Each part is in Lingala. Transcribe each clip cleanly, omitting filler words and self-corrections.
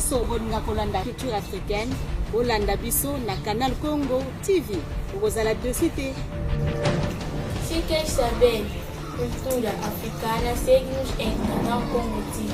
Banso bolinga kolanda culture africaine, bolanda biso na Canal Congo TV. Okozala dessus te. Se quer saber cultura africana, segue-nos em Canal Congo TV.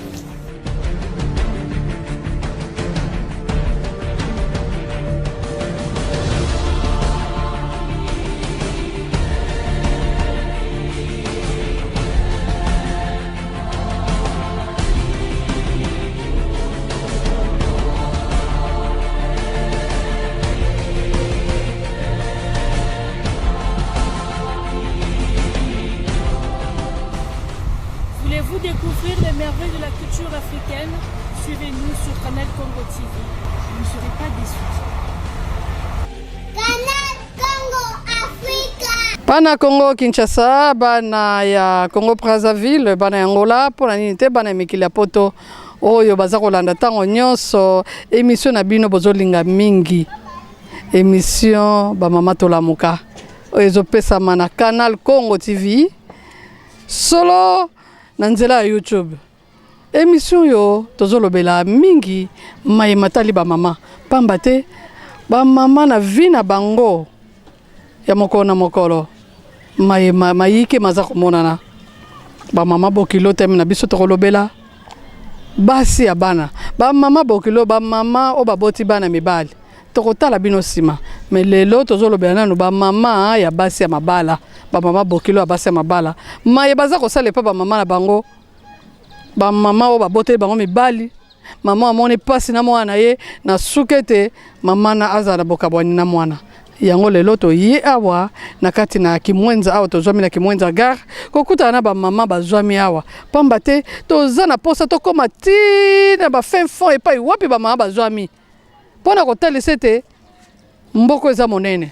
Voulez-vous découvrir les merveilles de la culture africaine Suivez-nous sur Canal Congo TV. Vous ne serez pas déçus. Canal Congo Africa. Bana Congo Kinshasa, bana ya Congo Brazzaville, bana ya Angola, mpo na nini te bana ya mikili ya poto oyo baza kolanda ntango nyonso emission na bino bozolinga mingi emission bamama tolamuka oyo ezopesama na Canal Congo TV solo na nzela ya YouTube. Emission oyo tozolobela mingi maye matali bamama, pamba te bamama na vie na bango ya mokolo na mokolo maye mayike maza komonana. Bamama bokilo teme na biso tokolobela basi ya bana, bamama bokilo, bamama oyo baboti bana mibali, tokotala bino nsima. Me lelo tozolobela nanu bamama ya basi ya mabala, bamama bokilo ya basi ya mabala, maye baza kosala epa bamama na bango, bamama oyo baboteli bango mibali. Mama amoni mpasi na mwana na ye na suka ete mama na azala na bokabwani na mwana yango. Lelo toye awa na kati na Kimwenza, awa tozwami na Kimwenza gare kokutana na bamama bazwami awa, pamba te toza na posa tokóma ti na bafin fond epai wapi bamama bazwami, mpo na kotalisa ete mboko eza monene.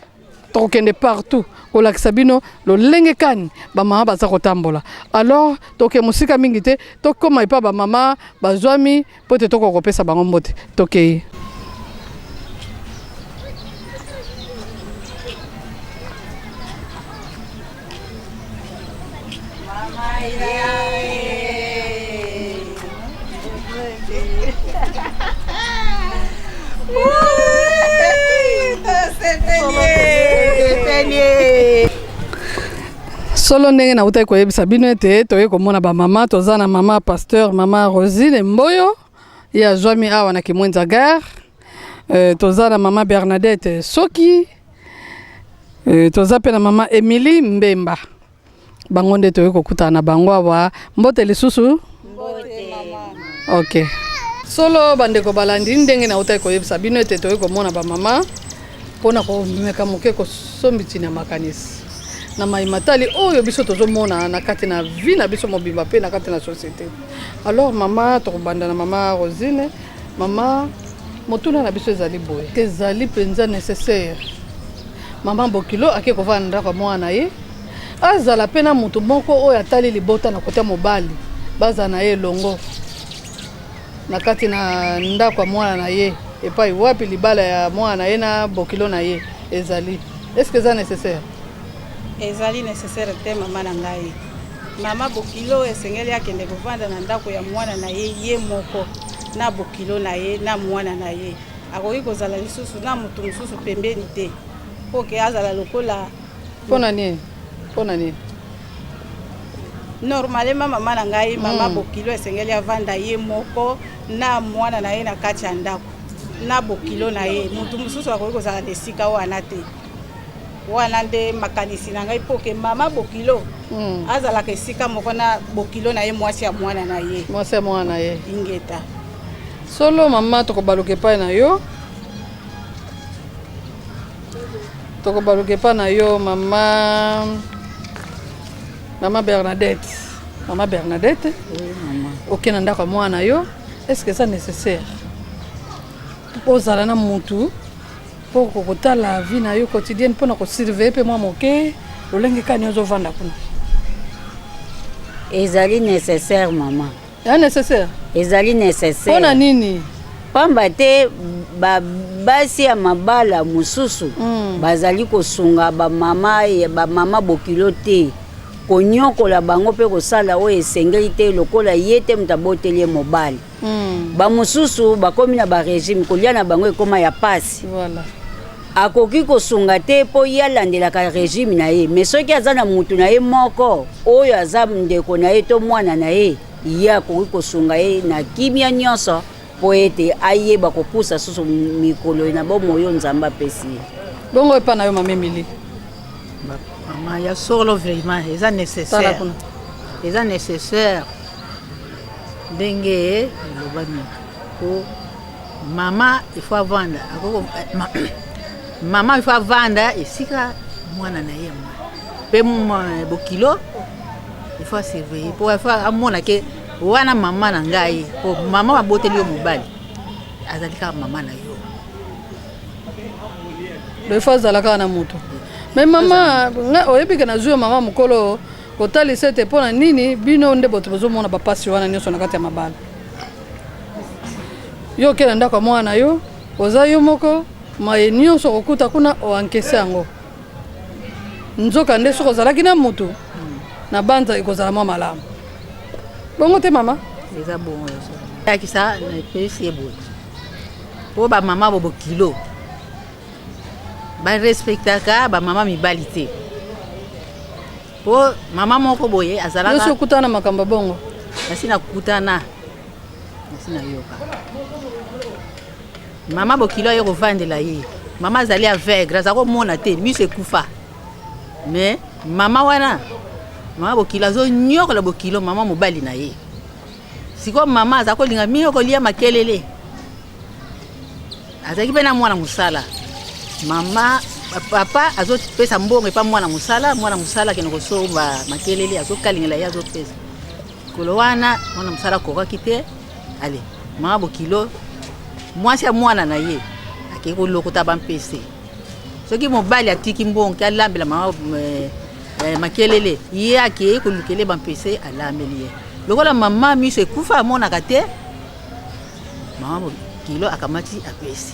Tokokende partout kolakisa bino lolenge kani bamama baza kotambola. Alors toke mosika mingi te, tokóma epa bamama bazwami mpo ete tokoka kopesa bango mbote. Tokei. Solo ndenge nautaki koyebisa bino ete toye komona bamama, toza na mama pasteur, mama Rosine Mboyo, ye azwami awa na Kimwenza gare. Toza na mama Bernadette Soki, toza mpe na mama Emilie Mbemba. Bango nde toye kokutana na bango awa. Mbote lisusu. Ok, solo bandeko balandi, ndenge nautaki koyebisa bino ete toye komona bamama mpona komeka moke kosombitina makanisi na mai matali oyo biso tozomona na kati na vie na biso mobimba mpe na kati na société. Alors mama, tokobanda na mama Rosine. Mama, motuna na biso ezali boye: ezali mpenza nécessaire mama bokilo ake kovanda ndako ya mwana na ye, azala mpe na moto moko oyo atali libota na kote mobali, bazala na ye elongo na kati na ndako ya mwana na ye epai wapi libala ya mwana na ye na bokilo na ye ezali? Est ce que eza nécessaire? Ezali nécessaire te, mama na ngai. Mama bokilo esengeli akende kovanda na ndako ya mwana na ye, ye moko na bokilo na ye na mwana na ye. Akoki kozala lisusu na motu mosusu pembeni te, mpo ke azala lokola Mpo na nini? Mpo na nini? Normalement, mama na ngai, mama bokilo esengeli avanda ye moko na mwana na ye na kati ya ndako na bokilo na ye. Motu mosusu akoki kozala na esika wana te. Wana nde makanisi na ngai, mpo ke mama bokilo azalaka esika moko na bokilo na ye, mwasi ya mwana na ye. Mwasi ya mwana na ye. Ingeta. Solo mama, tokobaluka epai na yo, tokobaluka epai na yo mama, mama Bernadette. Mama Bernadette, oke na ndako ya mwana na yo, est ce que eza nécessaire ozala na mutu mpo kotala vie na yo quotidienne, mpona kosurveiller mpe mwa moke lolenge kani ozovanda kuna? Ezali nécessaire, mama. Ya nécessaire? Ezali nécessaire. Mpona nini? Pamba te basi ya mabala mosusu bazali kosunga bamama bamama bokilo te. Konyokola bango mpe kosala oyo esengeli te lokola ye te moto aboteli ye mobali. Bamosusu bakomi na ba regime, kolia na bango ekoma ya pasi. Voilà. Akoki kosunga te mpo ye alandelaka regime na ye, mais soki aza na mutu na ye moko oyo aza ndeko na ye to mwana na ye, ye akoki kosunga ye na kimia nyonso mpo ete ayeba kopusa susu mikolo na bomoi oyo Nzambe apesi ye. Bongo epa na yo, mama Emily? Mama, ya solo, vraiment eza Tala nécessaire. Kuna. Eza nécessaire ndenge elobami po mama il faut avanda, mama il faut avanda esika mwana na ye mpe bokilo, il faut asurveiller po il faut amona ke wana mama na ngai, po mama baboteli yo mobali azali kaka mama na yo. Il faut azala kaka na moto. Mais mama, nga oyebi ke nazwi yo mama mokolo kotalisa ete mpo na nini bino nde bato bozomona bapasi wana nyonso na kati ya mabala. Yo oke na ndako ya mwana na yo, oza yo moko, maye nyonso okokuta kuna oankese yango. Nzoka nde soki ozalaki na motu na banza, ekozala mwa malamu. Bongo te, mama? Eza bongo. Yakisa napesi ye boye mpo bamama bo bokilo barespectaka bamama mibali te, mpo mama moko boye azalaka. Nyonso okutana na makambo bongo? Nasi nakutana, nasi nayoka. Mama bokilo aye kovandela ye, mama azali aveugle, aza komona te, miso ekufa. Mais mama wana, mama bokilo, azonyokola bokilo mama mobali na ye. Sikoyo mama aza kolinga mingi kolia makelele, azalaki mpe na mwana mosala. Mama, papa azopesa mbongo epa mwana mosala, mwana mosala akende kosomba makelele, azokalingela ye, azopesa. Kolo wana mwana mosala akokaki te. Ale mama bokilo, mwasi ya mwana na ye, akei kolokota bampese. Soki mobali atiki mbongo ke alambela mama makelele, ye akei kolukele bampese, alambeli ye. Lokola mama miso ekufa, amonaka te, mama bokilo akamati, apesi.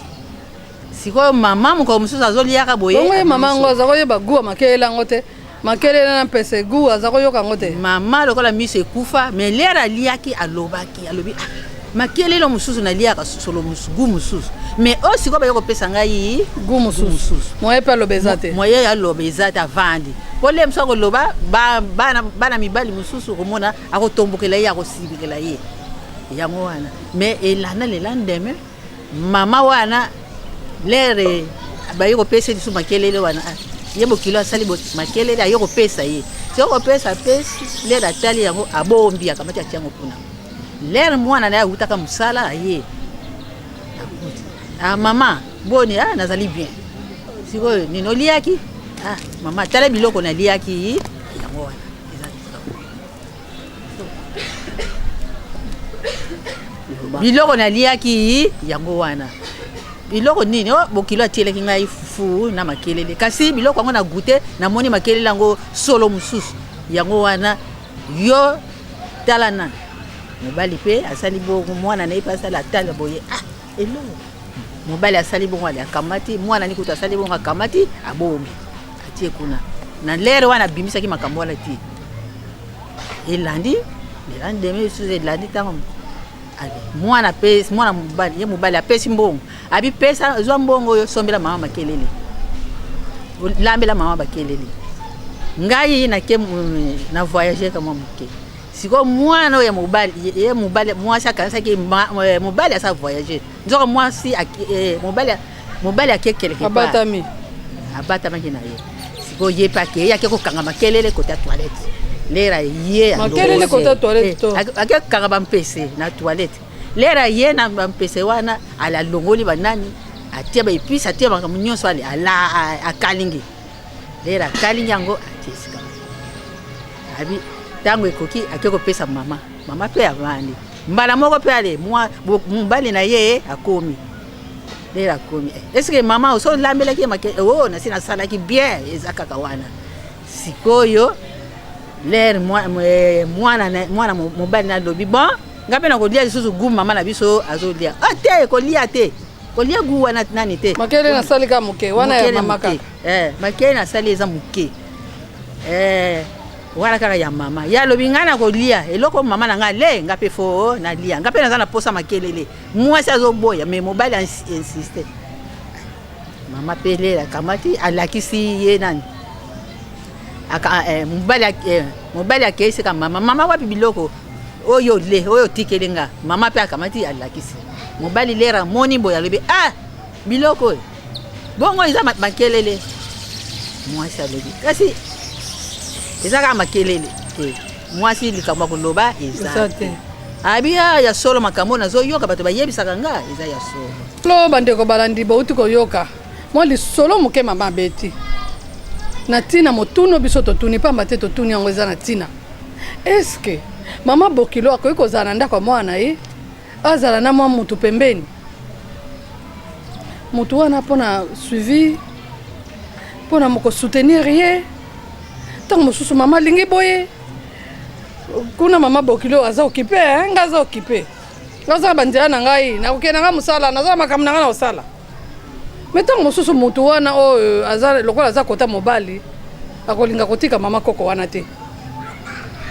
Sikoyo mama mokolo mosusu azoliaka boye. Bongo ye mama yango aza koyeba goût ya makelele yango te? Makelele na mpese, goût aza koyoka yango te? Mama lokola miso ekufa, mais l'heure aliaki, alobaki, alobi: "Ah, makelele mosusu naliaka solo goût mosusu, mais oyo sikoyo baye kopesa ngai goût mosusu." Moye mpe aloba eza te. Moye aloba eza te, avandi po le mosusu akoloba, bana mibali mosusu komona, akotombokela ye, akosilikela ye. Yango wana. Mais elanda le lendemain, mama wana, l'heure baye kopesa lisusu makelele wana, ye bokilo asali makelele, aye kopesa ye. Soki kopesa, apesi, l'heure atali yango, abombi, akamati, atia yango kuna. L'heure mwana na ye awutaka mosala, aye, akuti: "Ah mama, boni?" "Ah, nazali bien." "Sikoyo nini oliaki?" "Ah mama, tala biloko naliaki yango wana." Eza biloko naliaki yango wana. Biloko nini? O bokilo atielaki ngai fufu na makelele, kasi biloko yango na goûter, namoni makelele yango solo mosusu. Yango wana yo tala nani. Mobali mpe asali bongo, mwana na ye mpe asali, atala boye: "Ah, eloko." Mobali asali bongo, ale akamati, mwana ni kutu asali bongo, akamati, abombi, atie kuna. Na l'heure wana abimisaki makambo wana ti elandi le lendemain lisusu elandi. Ntango mwana apesi, mwana mobali, ye mobali apesi mbongo, abi: "Pesa, zwa mbongo oyo, sombela mama makelele, lambela mama bakelele. Ngai nake na voyage ka mwa moke." Sikoyo mwana oyo ya mobali, ye mobali, mwasi akanisaki mobali asa voyage, nzoka mwasi, mobali ake quelque part. Abatami. Abatamaki na ye. Sikoyo ye mpe akei, ake kokanga makelele côté ya toilette. L'heure ye Makelele côté ya toilette to? Ake kokanga bampese na toilette. L'heure ye na bampese wana, ale alongoli banani, atie baépices, atie makambo nyonso, ale ala akalingi. L'heure akalingi yango, atie esika abi. Ntango ekoki, ake kopesa mama. Mama mpe avandi mbala moko mpe, ale mobali na ye akomi. L'heure akomi: "Est-ce mama oso olambelaki ye make?" "O nasi nasalaki bien, eza kaka wana." Sikoyo l'heure mwana mobali nalobi: "Bon, nga mpe nakolia lisusu goût mama na biso azolia." "Ah te, kolia te, kolia goût wana nani te." Makelele nasali kaka moke wana ya mama kaka. Makele nasali eza moke. Wana kaka ya mama. Ye alobi ngai nakolia eloko mama na ngai ale, ngai mpe fo nalia. Ngai mpe naza na posa makelele. Mwasi azoboya mais mobali insiste. Mama mpe lela akamati alakisi ye nani. Aka, eh, mobali eh, mobali akei seka mama, mama wapi biloko oyo ole oyo otikeli nga. Mama mpe akamati alakisi. Mobali lera amoni boye alobi ah biloko oyo bongo eza makelele. Mwasi alobi kasi eza kaka makelele te. Mwasi likambo ya koloba eza te. Abi ah, ya solo makambo nazoyoka bato bayebisaka nga eza ya solo. Lo bandeko balandi bouti koyoka mwa lisolo moke mama abeti na ntina motuno biso totuni, pamba te totuni yango eza na ntina. Eske mama bokilo akoki kozala na ndako ya mwana na ye, azala na mwa mutu pembeni, mutu wana mpona suivi, mpona kosoutenir ye ntango mosusu mama alingi boye kuna mama bokilo aza okipe eh? Nga aza okipe, nga aza na banzela na ngai, nakokende na ngai mosala, naza na makambo na ngai na kosala. Me ntango mosusu motu wana oyo aza lokola aza kota mobali akolinga kotika mama koko wana te,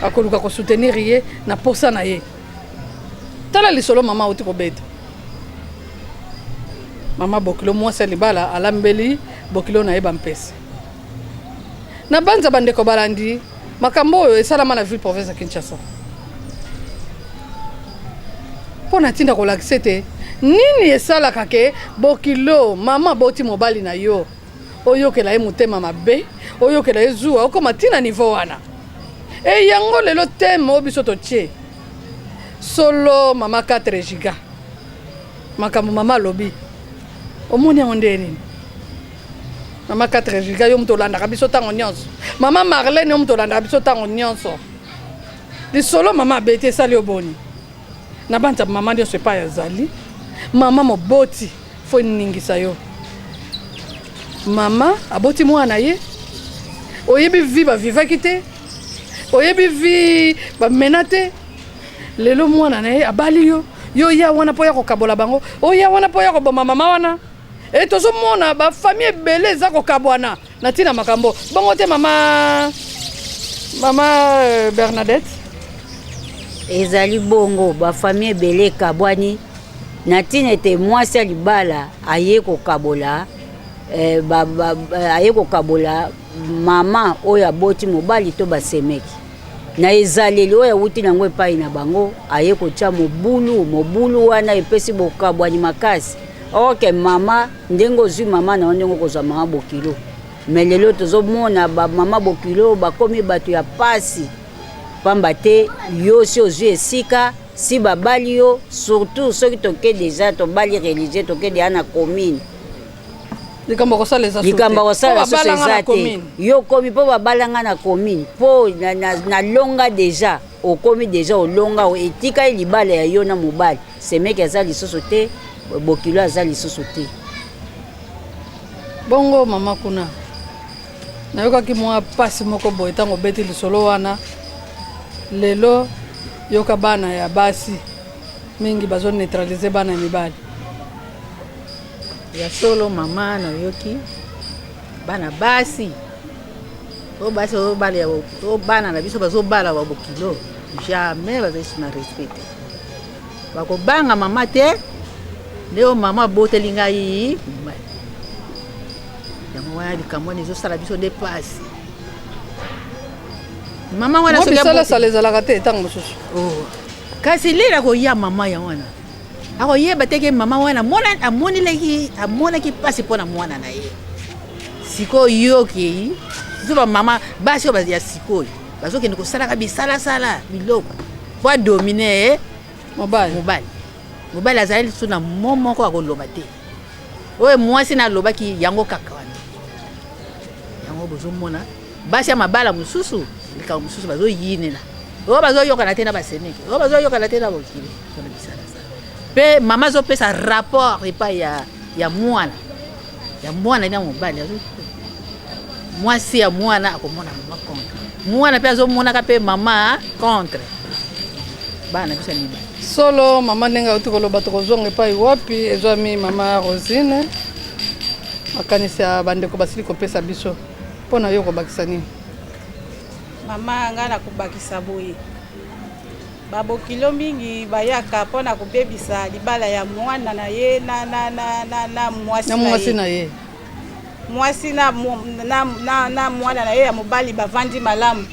akoluka kosoutenir ye na posa na ye. Tala lisolo mama auti kobeta. Mama bokilo mwasi ya libala alambeli bokilo na ye bampese. Na banza bandeko balandi makambo oyo esalama na ville province ya Kinshasa. Mpo na ntinda kolakisa ete nini esalaka ke bokilo mama boti mobali na yo oyokela ye motema mabe, oyokela ye zuwa, okoma ntina niveau wana. E yango lelo thème oyo biso totie solo mama 4 giga makambo mama alobi omoni yango nde nini? Mama 4 giga yo moto olandaka biso ntango nyonso, mama Marlène yo moto olandaka biso ntango nyonso, lisolo mama abeti esali yo boni? Na banza mama nyonso epai azali mama moboti fo eningisa yo. Mama aboti mwana na ye, oyebi vi bavivaki te, oyebi vi bamena te, lelo mwana na ye abali yo, yo ya wana mpo ya kokabola bango, oya wana mpo ya koboma mama wana. E tozomona bafamille ebele eza kokabwana na ntina makambo bongo te. Mama, mama Bernadette, ezali bongo bafamille ebele ekabwani na ntina ete mwasi ya libala aye kokabola eh, ba, ba, aye kokabola mama oyo aboti mobali to basemeki na ezaleli oyo awuti nango epai na bango, aye kotia mobulu. Mobulu wana epesi bokabwani makasi. Ok, mama ndenge ozwi mama na yo ndenge okozwa mama bokilo, me lelo tozomona bamama bokilo bakomi bato ya pasi, pamba te yo si ozwi esika si babali yo, surtout soki toke deja tobali religieux, toke deja na commune. Likambo kosala eza likambo kosala susu eza te. Yo okomi mpo babalanga na commune, mpo nalonga deja, okomi deja olonga, etikali libala ya yo na mobali, semeki aza lisusu te, bokilo aza lisusu te. Bongo mama kuna nayokaki mwa pasi moko boye ntango obeti lisolo wana. Lelo yoka bana ya basi mingi bazo neutraliser bana ya mibali. Ya solo mama, nayoki bana basi oyo basi bazobala, oyo bana na biso bazobala ba bokilo, jamais bazali na respect te, bakobanga mama te, nde oyo mama aboteli ngai mobali. Yango wana likambo wana ezosala biso nde pasi. Mama wana soki bisalasala ezalaka te ntango mosusu. Oh. Kasi lela koya mama ya wana akoyeba te ke mama wana amonelaki, amonaki mpasi mpo na mwana na ye. Sikoyo yokei so bamama basi oyo ya sikoyo bazokende kosalaka bisalasala biloko mpo adomine mobali. Mobali azali lisusu na mo moko akoloba te, oyo mwasi na alobaki yango kaka wana. Yango bozomona basi ya mabala mosusu, likambo mosusu bazoyinela, oyo bazoyokana te na basemeki, oyo bazoyokana te na bokili mpona bisalasala. Mpe mama azopesa rapport epai ya mwana, ya mwana na mobali. Mwasi ya mwana akomona mama contre mwana, mpe azomonaka mpe mama contre bana biso ya mibali. Solo mama ndenge auti koloba, tokozonga epai wapi ezwami mama Rosine. Makanisi ya bandeko basili kopesa biso, mpo na yo kobakisa nini? Mama, ngai nakobakisa boye, babokilo mingi bayaka mpo na kobebisa libala ya mwana na ye na mwasi na mwasi na ye. Mwasi na mwana na ye ya mobali bavandi malamu.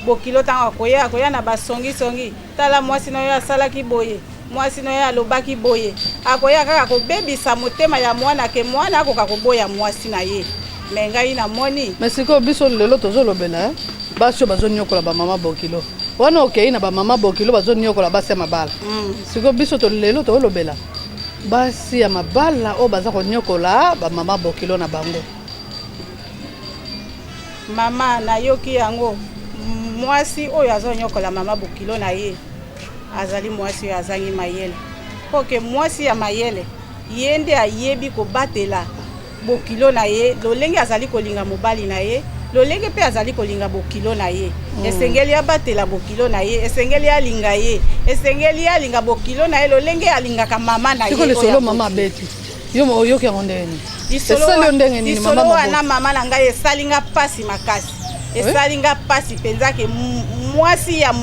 Bokilo ntango akoya, akoya na basongisongi: "Tala, mwasi na yo asalaki boye, mwasi na yo alobaki boye." Akoya kaka kobebisa motema ya mwana, ke mwana akoka koboya mwasi na ye. Me ngai namoni Mais sikoyo biso lelo tozolobela basi oyo bazoniokola bamama bokilo wana. Okei na bamama bokilo bazoniokola basi ya mabala. Sikoyo biso to lelo tozolobela basi ya mabala oyo baza koniokola bamama bokilo na bango. Mama, nayoki yango. Mwasi oyo azonyokola mama bokilo na ye azali mwasi oyo azangi mayele, mpo ke mwasi ya mayele, ye nde ayebi kobatela bokilo na ye lolenge azali kolinga mobali na ye, lolenge mpe azali kolinga bokilo na ye. Esengeli abatela bokilo na ye, esengeli alinga ye, esengeli alinga bokilo na ye lolenge alingaka mama na ye. Sikoyo oyo lisolo mama aboti. Abeti yo, oyoki yango ndenge nini? Lisolo Esali yo ndenge nini? Lisolo Mama wana maboti. Mama na ngai, esali nga mpasi makasi, esali nga mpasi mpenza ke mwasi ya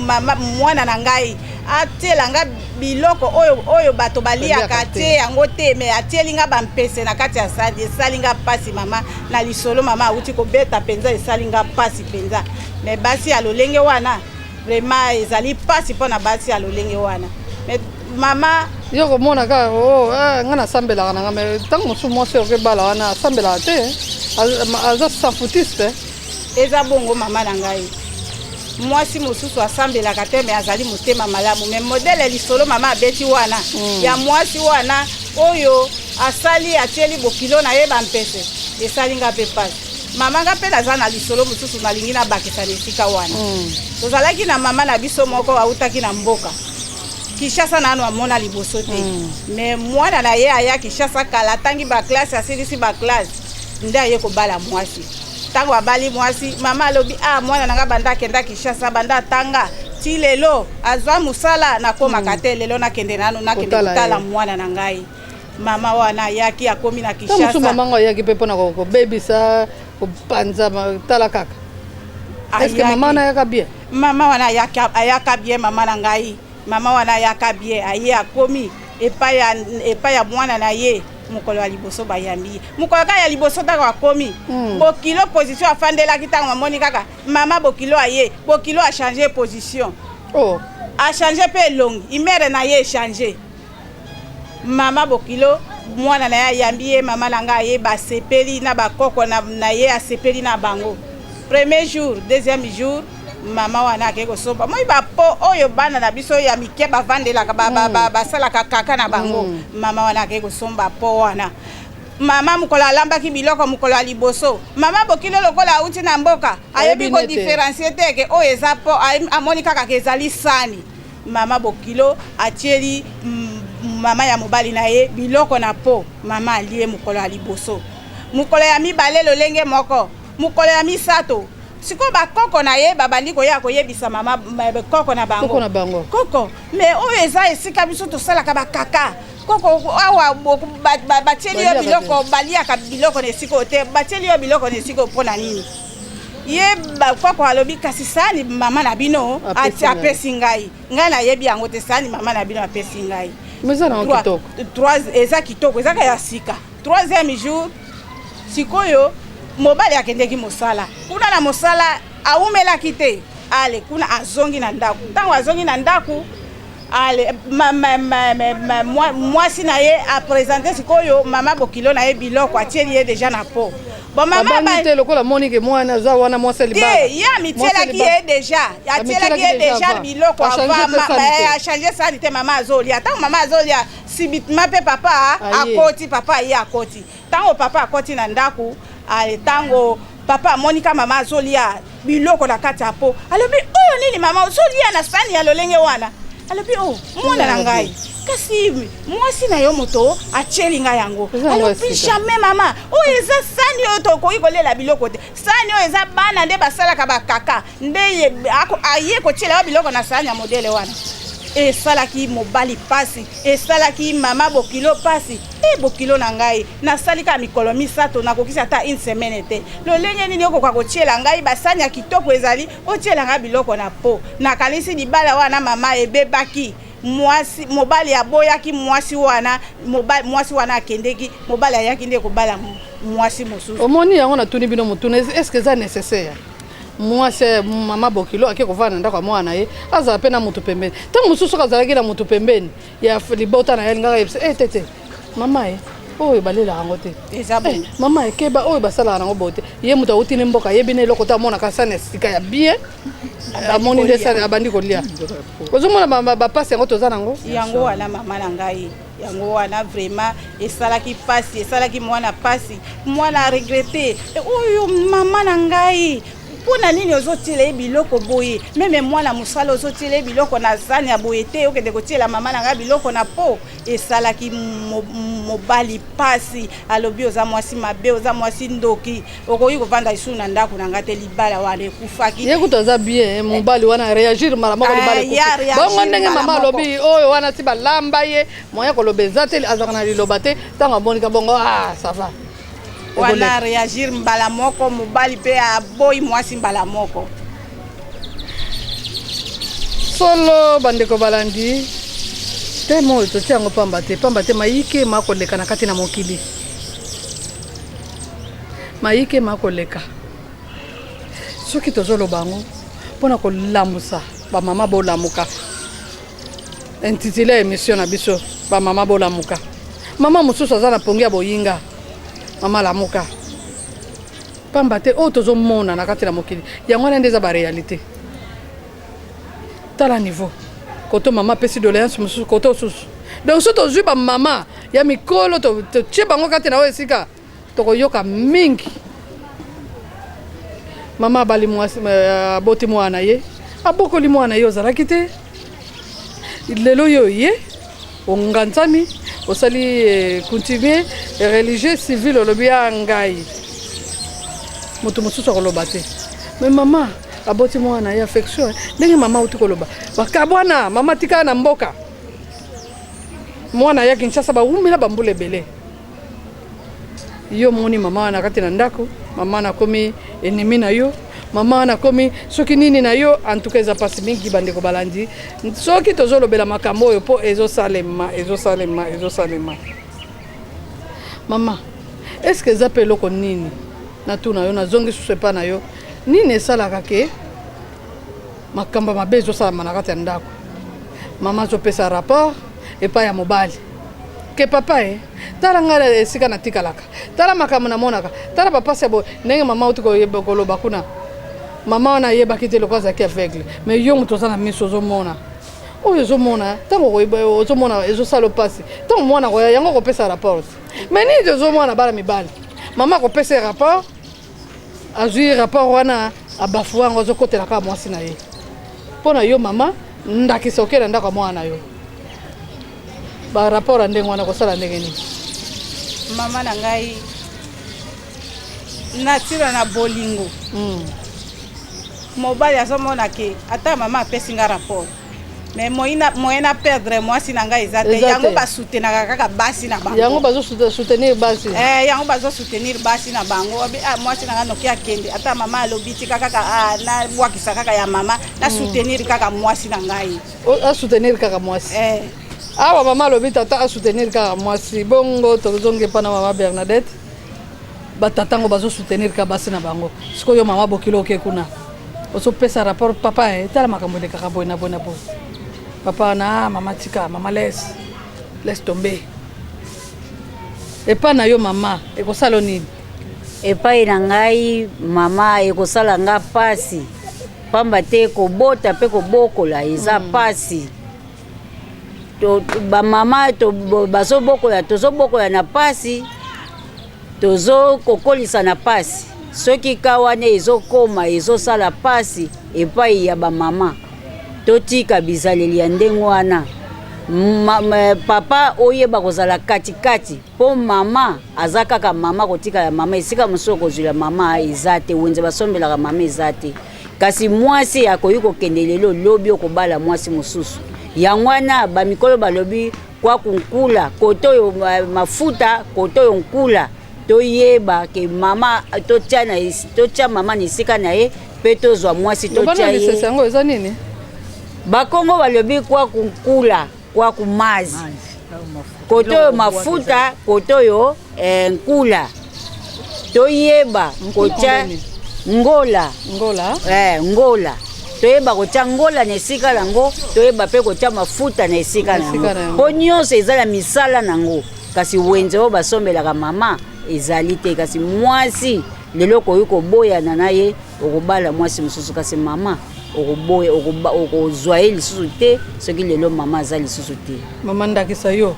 mama mwana na ngai atiela nga biloko oyo bato baliaka. Baliaka te. Atie yango te, me atieli nga bampese na kati ya sani. Esali nga mpasi, mama. Na lisolo mama awuti kobeta mpenza, esali nga mpasi mpenza. Me basi ya lolenge wana, vraiment ezali mpasi mpo na basi ya lolenge wana. Me mama, Yo komona kaka: "Oh, nga nasambelaka na nga." Me ntango mosusu mwasi oyo okebala wana asambelaka te, aza s'en-foutiste. Eza bongo, mama na ngai. Mwasi mosusu asambelaka te, me azali motema malamu. Me modèle lisolo mama abeti wana ya mwasi wana oyo asali, atieli bokilo na ye bampese, esali nga mpe pasi. Mama, nga mpe naza na lisolo mosusu nalingi nabakisa na esika wana. Tozalaki na mama na biso moko autaki na mboka Kinshasa, nanu amona liboso te. Me mwana na ye aya Kinshasa kala, atangi baclasse, asilisi baclasse, nde aye kobala mwasi. Ntango abali mwasi, mama alobi: "Ah, mwana na nga, banda akenda Kinshasa, banda atanga ti lelo azwa mosala, nakomaka te. Lelo nakende nanu, nakende Kotala kotala ye." mwana na ngai. Mama wana ayaki, akomi na Ntango mosusu Kinshasa. mama ngo ayaki mpe mpona kobebisa, kopanza tala kaka. Est-ce Ayaki. mama wana ayaka bien? Mama wana ayaka bien, mama na ngai. Mama wana ayaka bien. Aye, akomi epai ya mwana na ye. Mokolo ya liboso bayambi ye, mokolo kaka ya liboso ntango akomi, bokilo position afandelaki, ntango amoni kaka mama bokilo aye, bokilo achange position. Oh. Achange mpe elongi, humeur na ye echange. Mama bokilo, mwana na ye ayambi ye. Mama na ngai aye, basepeli na bakoko na ye, asepeli na bango premier jour. Deuxième jour, mama wana akei kosomba moi bapo oyo bana na biso ya mike bavandelaka, basalaka kaka na bango. Mama wana akei kosomba po wana. Mama, mokolo alambaki biloko, mokolo ya liboso, mama bokilo lokola auti na mboka, ayebi Ayebi nete. kodifférencier te ke oyo eza po, amoni kaka ke ezali sani. Mama bokilo atieli mama ya mobali na ye biloko na po. Mama alie mokolo ya liboso, mokolo ya mibale lolenge moko, mokolo ya misato. Sikoyo bakoko na ye babandi koya koyebisa mama koko na bango. Koko na bango. "Koko, me oyo eza esika biso tosalaka bakaka. Koko, awa batieli yo Baliaka biloko, baliaka biloko na esika oyo te. Batieli yo biloko na esika oyo mpo na nini?" Ye koko alobi: "Kasi sani mama na bino Apesi ngai. Apesi ngai, ngai nayebi yango te. Sani mama na bino apesi ngai." Mais eza nango kitoko. Eza kitoko, ezaka ya sika. Troisième jour sikoyo, mobali akendeki mosala kuna. Na mosala awumelaki te, ale kuna azongi na ndako. Ntango azongi na ndako, ale mwasi na ye aprésente sikoyo mama bokilo na ye biloko atieli ye déjà na po. Bon, mama Abangi te lokola amoni ke mwana aza wana, mwasi ya libala. Te, ye amitielaki ye déjà, atielaki ye déjà biloko. Achange mpe sani te. Achange sani te. Mama azolia. Ntango mama azolia, subitement mpe papa Aye. akoti. Papa aye, akoti. Ntango papa akoti na ndako, ntango papa amoni ka mama azolia biloko na kati ya po, alobi: "Oyo nini, mama, ozolia na sani ya lolenge wana?" Alobi: "O, mwana na ngai, kasi mwasi na yo moto atieli ngai yango." Eza yango ya Alobi: sika. "Jamais, mama, oyo eza sani oyo tokoki kolela biloko te. Sani oyo eza bana nde basalaka bakaka nde aye kotiela yo biloko na sani ya modèle wana." Esalaki mobali pasi, esalaki mama bokilo pasi. E bokilo na ngai, nasali kaka mikolo misato, nakokisi ata une semaine te. Lolenge nini okoka kotiela ngai basani ya kitoko ezali, otiela ngai biloko na po? Nakanisi libala wana mama ebebaki. Mwasi, mobali aboyaki mwasi wana, mobali, mwasi wana akendeki, mobali ayaki nde kobala mwasi mosusu. Omoni yango natuni bino motuna, est ce que eza necessaire mwasi mama bokilo ake kovanda na ndako ya mwana na ye, azala mpe na motu pembeni? Ntango mosusu soki azalaki na motu pembeni ya libota na ye, alingaka yebisa e te te, mama ye oyo balelaka yango te, eza bongo. Mama ekeba oyo basalaka yango boye te. Ye moto awuti ne mboka, ayebi na eloko te, amonaka sani ya sika ya bien, amoni nde sani, abandi kolia. Ozomona bapasi yango toza nango. Yango wana mama na ngai, yango wana vraiment esalaki pasi, esalaki mwana pasi. Mwana aregrete, oyo mama na ngai, mpo na nini ozotiela ye biloko boye? Meme mwana mosala ozotiela ye biloko na sani ya boye te, okende kotiela mama na ngai biloko na po. Esalaki mobali pasi, alobi oza mwasi mabe, oza mwasi ndoki, okoki kovanda lisusu na ndako na ngai te. Libala wana ekufaki. Ye kutu aza bien, mobali wana réagir mbala moko, libala ekufi bongo. Ndenge mama alobi oyo wana, ti balamba ye, moyen koloba eza te, azalaka na liloba te. Ntango amonika bongo, ah ça va. Wana réagir mbala moko, mobali mpe aboyi mwasi mbala moko. Solo bandeko balandi, teme oyo totia yango pamba te, pamba te mayike makoleka na kati na mokili, mayike makoleka. Soki tozoloba yango mpona kolamusa bamama, bolamuka. Intitulé ya émission na biso, bamama bolamuka. Mama mosusu aza na pongi ya boyinga, mama lamuka, pamba te oyo tozomona na kati na mokili, yango wana nde eza baréalité. Tala niveau koto mama apesi doléance mosusu, koto mosusu. Donc so tozwi bamama ya mikolo, totie bango kati na oyo esika, tokoyoka mingi. Mama abali mwasi, aboti mwana na ye, abokoli mwana ye, ozalaki te. Lelo yo ye onganzami, osali coutumier, religieux, civil, olobi ya ngai, moto mosusu akoloba te. Mais mama aboti mwana ye, affection, ndenge mama auti koloba, bakabwana, mama tikala na mboka, mwana ya Kinshasa, bawumela bambula ebele. Yo moni mama wana kati na ndako, mama nakomi ennemi na yo, mama nakomi soki nini na yo. En tout cas eza mpasi mingi, bandeko balandi. Soki tozolobela makambo oyo mpo ezosalema, ezosalema, ezosalema. Mama, est ce que eza mpe eloko nini natuna yo, nazongi susu epai na yo, nini esalaka ke makambo mabe ezosalama na kati ya ndako? Mama azopesa rapport epai ya mobali ke papa e, tala ngai esika natikalaka, tala makambo namonaka, tala bapasi ya boye. Ndenge mama auti koloba kuna, mama wana ayebaki te lokola azalaki aveugle. Mais yo moto oza na miso, ozomona oyo ozomona. Ntango ozomona ezosala mpasi, ntango mwana koya yango akopesa rapport. Mais nini tozomona? Bana mibali, mama akopesa rapport, azwi rapport wana, abafu yango, azokotela kaka mwasi na ye. Mpo na yo mama, ndakisa okei na ndako ya mwana na yo, barapport ya ndenge wana kosala ndenge nini? Mama na ngai, na ntina na bolingo, mobali azomona ke ata mama apesi nga rapport, mais moyen na perdre mwasi na ngai eza te. Yango basoutenaka kaka basi na bango. Yango bazosoutenir basi. Eh, yango bazosoutenir basi na bango. Ah, mwasi na ngai noki akende, ata mama alobi tika kaka, ah, nabwakisa kaka ya mama, nasoutenir kaka mwasi na ngai. Asoutenir kaka mwasi. Eh. Awa mama alobi tata asoutenir kaka mwasi. Bongo tozongi epa na mama Bernadette. Batata ngo bazosoutenir kaka basi na bango. Sikoyo mama bokilo oke kuna, ozopesa rapport, papa e, tala makambo elekaka boye na boye na boye. Papa wana, ah, mama tika, mama laisse, laisse tomber. Epa na yo mama, ekosala nini? Epai na ngai mama, ekosala nga mpasi, pamba te kobota mpe kobokola eza mpasi. Bamama bazobokola, tozobokola na mpasi, tozokokolisa na mpasi. Soki ka wana ezokoma, ezosala mpasi epai ya bamama. Totika bizaleli ya ndenge wana. Papa oyeba kozala katikati, mpo mama aza kaka mama, kotikala mama. Esika mosusu okozwila mama eza te, wenze basombelaka mama eza te. Kasi mwasi akoki kokende lelo, lobi okobala mwasi mosusu. Yango wana bamikolo balobi kwaku nkula kote oyo mafuta, kote oyo nkula. Toyeba ke mama totia na totia mama na esika na ye mpe tozwa mwasi totia ye. Yango eza nini? Bakongo balobi kwaku nkula kwaku mazi, kote oyo mafuta, kote oyo nkula. Toyeba kotia ngola, ngola, ngola. Toyeba kotia ngola na esika nango, toyeba mpe kotia mafuta na esika nango, mpo nyonso eza na misala nango. Kasi wenze oyo basombelaka mama ezali te. Kasi mwasi lelo okoki koboyana na ye, okobala mwasi mosusu, kasi mama okoboya, okozwa ye lisusu te soki lelo mama aza lisusu te. Mama, ndakisa yo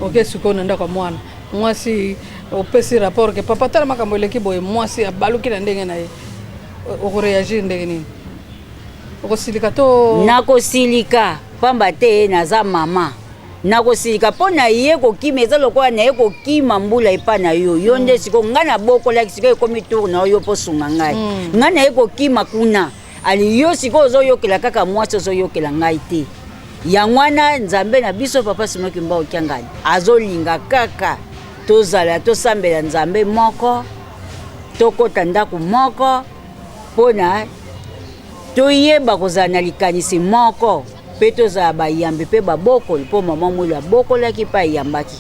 oke sikoyo na ndako ya mwana mwasi, opesi rapport ke papa tala makambo eleki boye, mwasi abaluki na ndenge na ye, okoréagir ndenge nini? Okosilika to? Nakosilika, pamba te naza mama. Nakosilika mpo na ye kokima eza lokola na ye kokima mbula epa na yo. Yo nde sikoyo ngai nabokolaki, sikoyo ekomi tour na yo mpo sunga ngai. Ngai na ye kokima kuna ali, yo sikoyo ozoyokela kaka mwasi, ozoyokela ngai te. Yango wana Nzambe na biso Papa Simon Kimbangu Kiangani azolinga kaka tozala, tosambela Nzambe moko, tokɔta ndako moko mpona toyeba kozala na likanisi moko mpe tozala bayambi mpe babokoli. Mpo mama Mwilo abokolaki mpe ayambaki.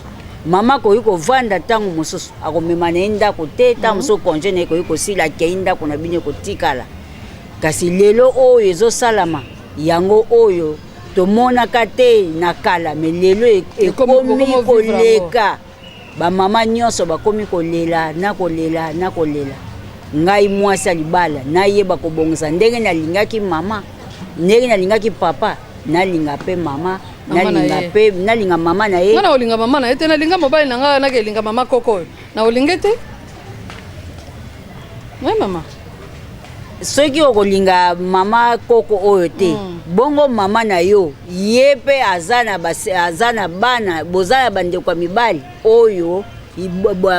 Mama akoki kovanda ntango mosusu, akomema na ye ndako te. Ntango mosusu congé na ye ekoki kosila, akei ndako na bino ekotikala. Kasi lelo oyo ezosalama yango oyo tomonaka te na kala, mais lelo ekomi koleka. Bamama nyonso bakomi kolela na kolela na kolela. Ngai mwasi ya libala nayeba kobongisa ndenge nalingaki mama, ndenge nalingaki papa, nalinga mpe mama, nalinga mpe nalinga mama na ye. Nga na olinga mama na ye te. Nalinga mobali na ngai, nakelinga mama koko oyo na olinge te. Oui, mama. Soki okolinga mama koko oyo te, bongo mama na yo ye mpe aza na, aza na bana, boza na bandeko ya mibali oyo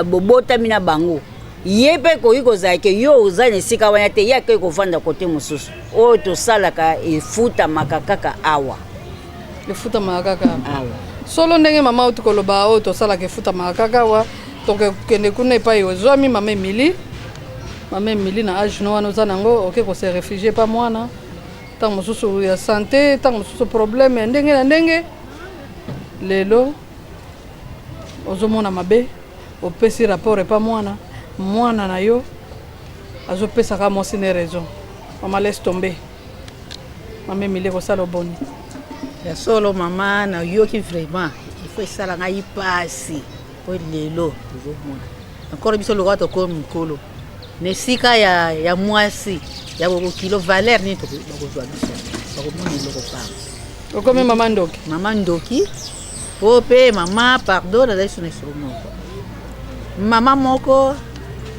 bobotami na bango. Ye mpe ekoki kozala ke yo oza na esika wana te, ye akei kovanda kote mosusu. Oyo tosalaka efutamaka kaka awa. Efutamaka kaka awa. Solo ndenge mama auti koloba, oyo tosalaka efutamaka kaka awa. Tokende kuna epai ozwami mama Emili. Mama Emili, na age no wana oza nango, oke kose réfugier pa mwana, ntango mosusu ya santé, ntango mosusu problème ya ndenge na ndenge. Lelo ozomona mabe, opesi rapport epa mwana, mwana na yo azopesaka mwasi ne raison. Mama, laisse tomber. Mama Emili, kosala oboni? Ya solo mama, nayoki vraiment, il faut esala ngai mpasi, po lelo tozomona encore biso lokola tokomi mikolo na esika ya mwasi ya bokokilo, valeur nini bakozwa biso? Bakomona eloko pamba. Okomi mama ndoki. Mama ndoki po mpe mama, pardon, nazali so na esolo moko. Mama moko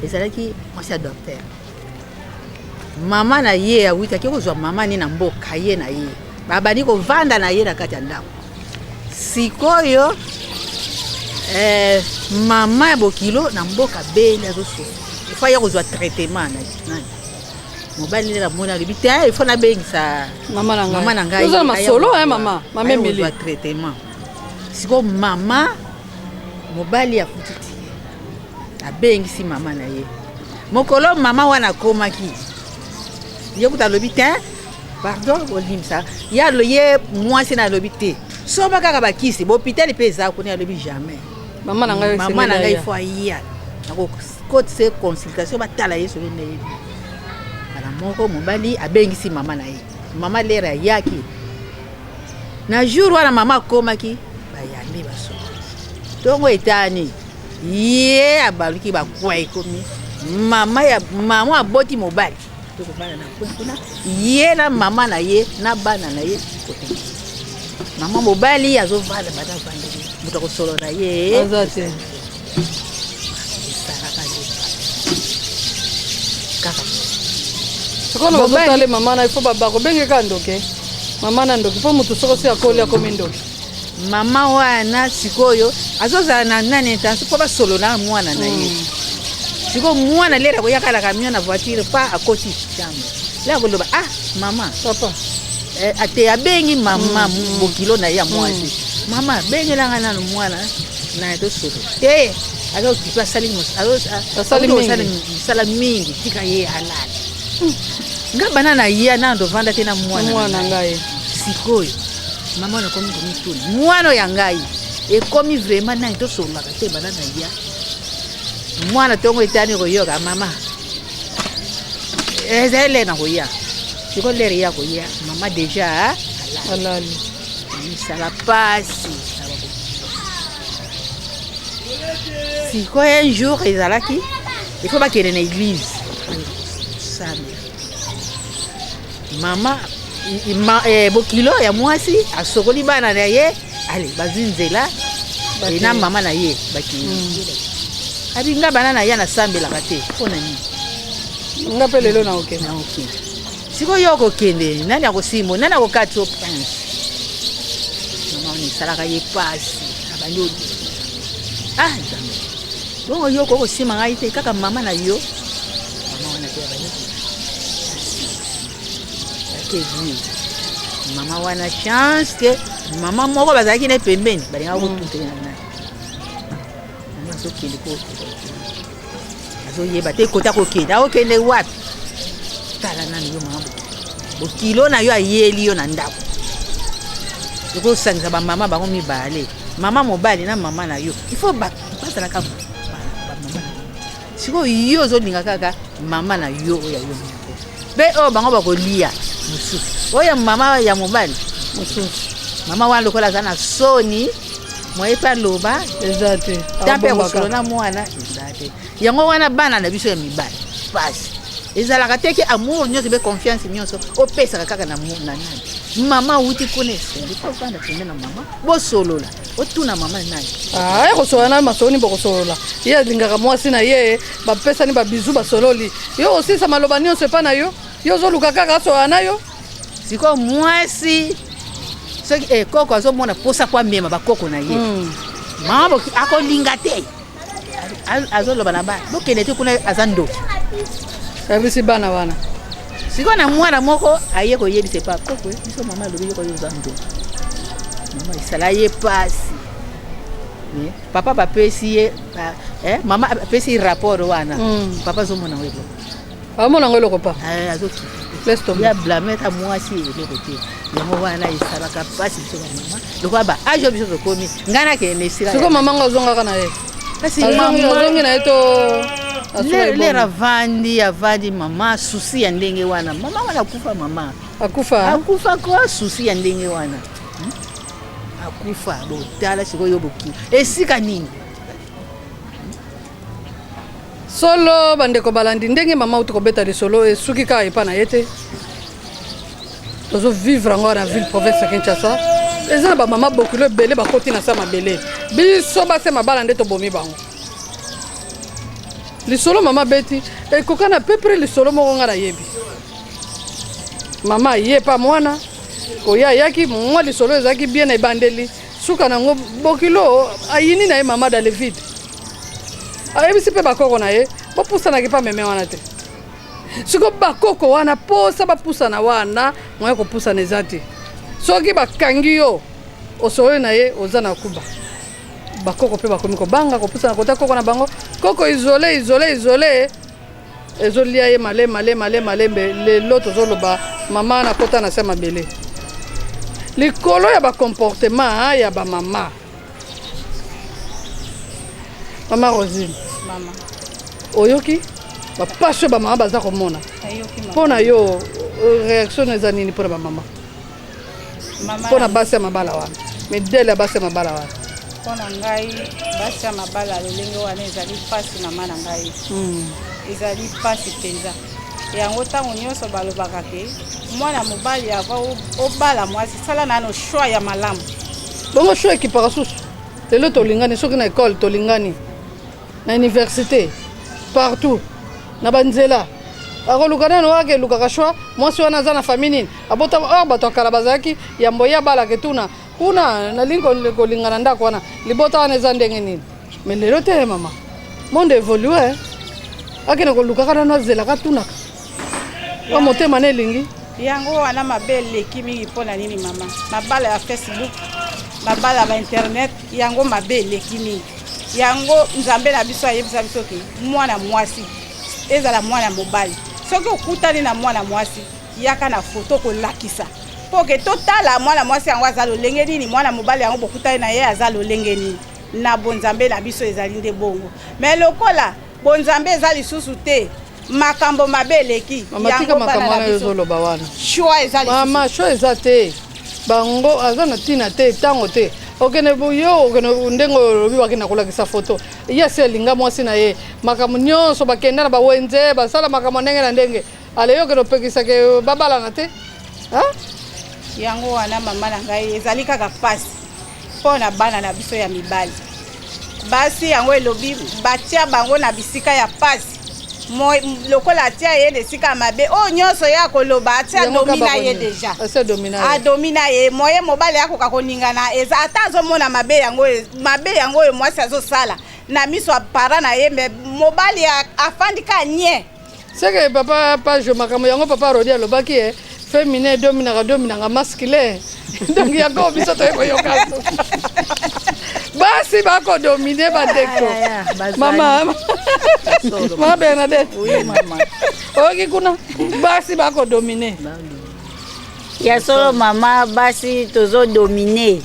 ezalaki mwasi ya docteur. Mama na ye awutaki kozwa mama ni na mboka ye na ye, babandi kovanda na ye na kati ya ndako. Sikoyo mama ya bokilo na mboka beli, azosufa, ifo aya kozwa traitement na nani. Mobali nde namoni alobi te, ifo nabengisa mama na ngai. Mama na ngai. Oza na masolo eh, mama, mama Emili. Kozwa traitement. Sikoyo mama mobali afuti ti abengisi mama na ye. Mokolo mama wana akomaki, ye kuta alobi te, pardon, bolimbisa ye. Ye mwasi na alobi te, somba kaka bakisi, bahôpital mpe eza kuna. Alobi jamais. Mama na ngai. Mama na ngai fo aya, nakokotise consultation, batala ye soki ndeyebi. Mbala moko mobali abengisi mama na ye. Mama lere ayaki na jour wana, mama akomaki, bayambi basolo, ntongo etani, ye abaluki, bakwa ekomi mama ya mama aboti mobali tokovanda na kuna kuna, ye na mama na ye na bana na ye kote. Mama mobali azovanda, bana avandeli, moto akosolo na ye aza te. Esalaka nde kaka. Sikoyo bazotale mama na ifo bakobengeka ndoki, mama na ndoki, mpo motu soko si akoli akomi ndoki. Mama wana sikoyo azozala na nani intention mpo basolola na mwana na ye. Sikoyo mwana lere akoyaka na camion na voiture pa akoti chambre, le akoloba: "Ah mama." Papa. Eh, ate abengi mama bokilo na ye ya mwasi. Mama abengela ngai nanu mwana na ye tosolo te, aza okipe, asali Asali mingi. Asali mosala mingi, tika ye alala. Nga bana na ye nanu tovanda te na mwana na mwana ngai. Sikoyo mama wana ekomi komituna, mwana ya ngai ekomi vraiment nani tosololaka te bana na ya mwana. Ntongo etani koyoka mama ezali lere na koya. Sikoyo lere ya koya, mama déjà alali. Misala pasi. Sikoyo un jour ezalaki il faut bakende na église kosambela. Mama bokilo ya mwasi asokoli bana na ye, ale bazwi nzela na mama na ye bakei. Abi nga bana na ye nasambelaka te, mpo na nini? Nga mpe lelo na okende. Na okende. Sikoyo yo okokende, nani akosimbo, nani akokati yo prince? Mama wana esalaka ye pasi, abandi odi: "Ah Nzambe, bongo yo okoki kosima ngai te, kaka mama na yo?" Mama wana mpe abandi ake église. Mama wana, chance ke mama moko bazalaki na ye pembeni, balingaka kotuta ye na nani. Mama azokende ko azoyeba te kota kokende, akokende wapi. Tala nanu yo mama bokilo na yo ayeli yo na ndako, ekosangisa bamama bango mibale, mama mobali na mama na yo, il faut bazalaka bamama na yo. Sikoyo yo ozolinga kaka mama na yo oyo ya yo moko, mpe oyo bango bakolia mosusu, oyo ya mama ya mobali mosusu. Mama wana lokola aza na soni, moye mpe aloba eza te. Ta mpe kosolo na mwana eza te. Yango wana bana na biso ya mibali, pasi ezalaka te ke amour nyonso mpe confiance nyonso opesaka kaka na nani. Mama awuti kuna, esengi mpo ovanda pembe na mama, bosolola, otuna mama nani. Aye kosolola na masolo nini? Bokosolola, ye alingaka mwasi na ye, bapesani babizu, basololi. Yo osilisa maloba nyonso epa na yo, yo ozoluka kaka asolola na yo. Sikoyo mwasi soki koko azomona posa po amema bakoko na ye, mama akolinga te, azoloba na bana: "Bokende te kuna, aza ndoki." Ayebisi bana wana. Sikoyo na mwana moko aye koyebisa epa koko: "Biso mama alobi yoko yo oza ndoki." Mama esala ye pasi. Papa bapesi ye mama apesi rapport wana. Papa azomona ngo eloko. Amona yango eloko pa. Azoki Laisse tomber. Ya blâme ata mwasi eloko te. Yango wana esalaka mpasi biso bamama, lokola ba âge oyo biso tokomi, ngai nakende esika. Sikoyo mama ngo azongaka na ye? Kasi azongi na ye to asuka lere ebongo? Avandi, avandi mama, souci ya ndenge wana, mama wana akufa, mama. Akufa? Akufa ko, souci ya ndenge wana, Akufa. Botala sikoyo boki esika nini? Solo bandeko balandi, ndenge mama uti kobeta lisolo, esuki kaka epa na ye te. Tozovivre yango na ville province ya Kinshasa. Eza na bamama bokilo ebele bakoti na sa mabele. Biso base mabala nde tobomi bango. Lisolo mama beti ekoka na peu près lisolo moko nga nayebi. Mama ye pa mwana koya ayaki mwa lisolo ezalaki bien na ebandeli, suka nango bokilo ayini na ye mama dans le vide. Ayebisi mpe bakoko na ye bopusanaki mpa meme wana te. Siko bakoko wana posa bapusana wana, moya kopusana eza te. Soki bakangi yo osololi na ye, oza na kuba. Bakoko mpe bakomi kobanga kopusana kota koko na bango. Koko isole, isole, isole, ezolia ye male male male malembe. Lelo tozoloba mama nakota na se mabele likolo ya bacomportement ya bamama. Mama Rosine. Mama. Oyoki bapasi oyo bamama baza komona? Nayoki, mama. Mpo na yo, réaction no eza nini mpo na bamama? Mama. Mpo na basi ya mabala wana, midele ya basi ya mabala wana? Mpo na ngai, basi ya mabala lolenge wana ezali mpasi, mama na ngai. Ezali mpasi mpenza. Yango ntango nyonso balobaka ke mwana mobali avant obala mwasi, sala nano choix ya malamu. Bongo choix ekipaka susu lelo. Tolingani soki na ekole, tolingani na université, partout na banzela. Akoluka nano ake elukaka choix, mwasi wana aza na famille nini, abota or. Bato ya kala bazalaki yambo ye abalaka, etuna kuna: "Nalingi kolinga na ndako wana, libota wana eza ndenge nini?" Mais lelo te, mama, monde évolue. Akende kolukaka nano, azelaka, atunaka o motema na elingi. Yango wana mabe eleki mingi mpo na nini mama? Mabala ya Facebook, mabala ya ba internet, yango mabe eleki mingi. Yango Nzambe na biso ayebisa biso ke mwana mwasi ezala mwana mobali, soki okutani na mwana mwasi yaka na foto kolakisa mpo ke totala mwana mwasi yango aza lolenge nini, mwana mobali yango bokutani na ye aza lolenge nini. Na bonzambe na biso ezali nde bongo, me lokola bonzambe eza lisusu te, makambo mabe eleki. Mama tika makambo wana ozoloba wana, choix eza lisusu. Mama, choix eza te, bango aza na ntina te, ntango te okende yo okende ndenge olobi bakenda kolakisa foto. Ye asi alinga mwasi na ye, makambo nyonso bakenda na bawenze, basala makambo ndenge na ndenge. Ale yo okende opekisaka babalana te. Yango wana mama na ngai, ezali kaka mpasi mpo na bana na biso ya mibali. Basi yango elobi batia bango na bisika ya pasi, lokola atia ye na esika ya mabe oyo nyonso ye akoloba, atia domina ye deja, adomina ye moye mobali akoka koningana eza ata azomona mabe yango, mabe yango oyo mwasi azosala na miso ya para na ye, me mobali afandi ka nye. Seke papa page makambo yango papa Rodi alobaki e féminin dominaka dominaka masculin, donc yango biso toye koyoka basi bakodomine bandeko. Mama, mama Bernadette, oyoki kuna basi bakodomine? Ya solo mama, basi tozodomine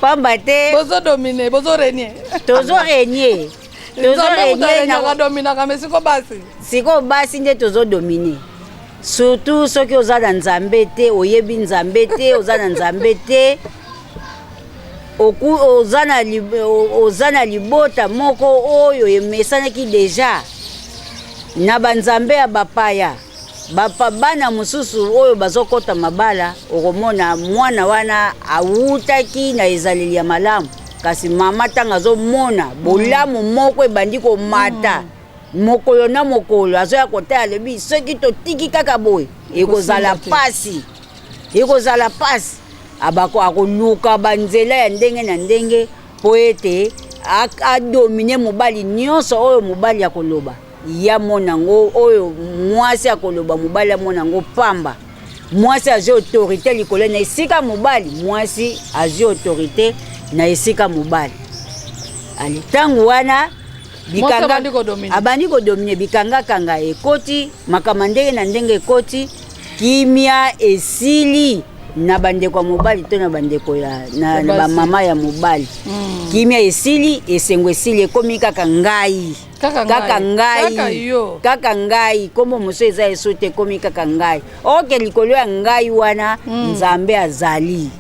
pamba te. Bozodomine, bozorenye. Tozorenye. Dominaka me siko basi. Sikoyo basi nde tozodomine, surtout soki oza na Nzambe te, oyebi Nzambe te, oza na Nzambe te, oza na libota moko oyo emesanaki deja na banzambe ya bapaya. Bapa bana mosusu oyo bazokɔta mabala, okomona mwana wana awutaki na ezaleli ya malamu, kasi mama ntango azomona bolamu moko ebandi komata mokolo na mokolo, azoya kotala, alobi soki totiki kaka boye ekozala pasi, ekozala pasi. Abako akoluka banzela ya ndenge na ndenge mpo ete adomine mobali. Nyonso oyo mobali akoloba ya mona yango, oyo mwasi akoloba mobali amona yango pamba. Mwasi azwi autorité likolo na esika mobali, mwasi azwi autorité na esika mobali. Ale ntango wana abandi kodomine, bikangakanga ekoti, makambo ndenge na ndenge ekoti, kimia esili na bandeko ya mobali to na bandeko ya na bamama ya mobali. Kimia esili, esengo esili, ekomi kaka ngai, kaka ngai, kaka ngai. Nkombo mosusu eza eso te, ekomi kaka ngai. Oke likolo ya ngai wana, Nzambe azali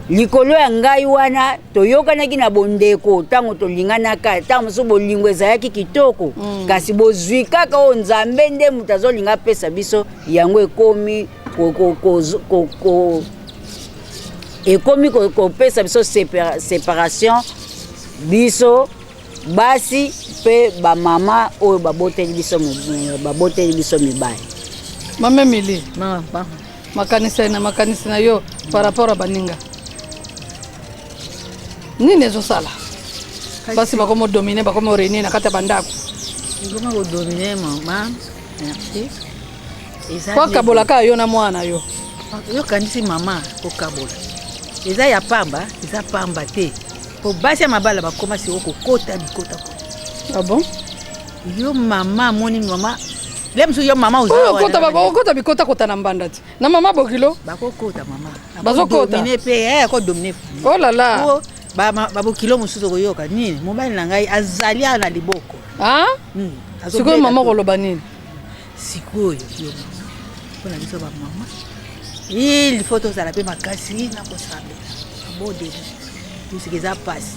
likolo ya ngai wana. Toyokanaki na bondeko ntango tolinganaka, ntango mosusu bolingo ezalaki kitoko, kasi bozwi kaka oyo Nzambe nde moto azolinga apesa biso yango, ekomi ekomi kopesa biso séparation, biso basi mpe bamama oyo baboteli biso mibali. Mama Emili, makanisi na makanisi na yo par rapport a baninga, nini ezosala basi bakomi odomine, bakomi orenie na kati ya bandako? Ekoma kodomine mama, merci. Po akabolaka yo na mwana yo. Yokanisi mama, kokabola eza ya pamba, eza pamba te, po basi ya mabala bakoma siko kokota bikota. Ah bon? Yo mama amoni mama le mosusu, yo mama. Okota bikota kota na mbanda ti na mama bokilo. Bakokota mama. Bazokota. Mpe akodomine. Oh là là. Babokilo mosusu okoyoka nini? Mobali na ngai azali awa na liboko. Sikoyo mama koloba nini? Sikoyo yo mama, mpona biso bamama il faut tozala mpe makasi na kosambela, mabondeli, puisque eza mpasi,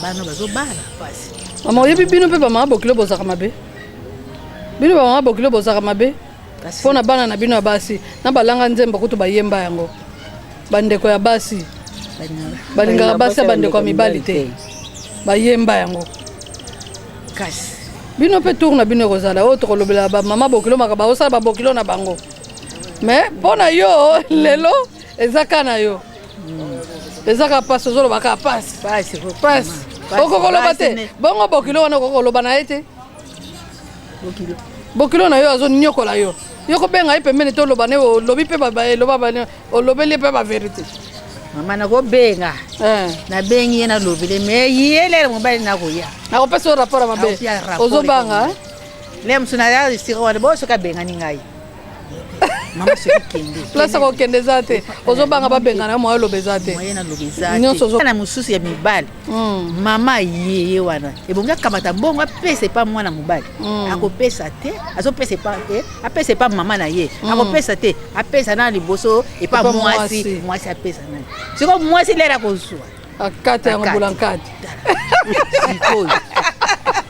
bana bazobala mpasi. Mama, oyebi bino mpe bamama bokilo bozalaka mabe, bino bamama bokilo bozalaka mabe mpo na bana na bino ya basi. Na balanga nzembo kutu bayemba yango, bandeko ya basi balingaka basi ya bandeko ya mibali te, bayemba yango. Kasi bino mpe tour na bino ekozala oyo tokolobela bamama bokilo maka baosala babokilo na bango. Mais mpo na yo lelo eza ka na yo, eza kaka mpasi, ozoloba kaka pasi pasi, okokoloba te. Bongo bokilo wana okokoloba na ye te, bokilo na yo azoniokola yo. Yo kobenga ye pembeni te, oloba ne olobi mpe eloba olobeli ye mpe ba vérité. Mama, nakobenga. Eh. Nabengi ye, nalobele, me ye lere mobali nakoya. Nakopesa yo rapport ya mabe. Akopia rapport. Ozobanga, eh? Le mosu naya esika wana bo soki abengani ngai, mama, soki kende. Place akokende eza te, ozobanga babengana yo, moya oloba eza te. Moye naloba eza Nyonso te. Na mosusu ya mibali, mama ye wana ebongi akamata mbongo apesa epa mwana mobali. Akopesa te, azopesa epa te, apesa epa mama na ye. Akopesa te, apesa na liboso epa Epa mwasi. mwasi. Mwasi apesa nani? Sikoyo mwasi lere akozwa. Akate yango. Akati. Bula nkati. Sikoyo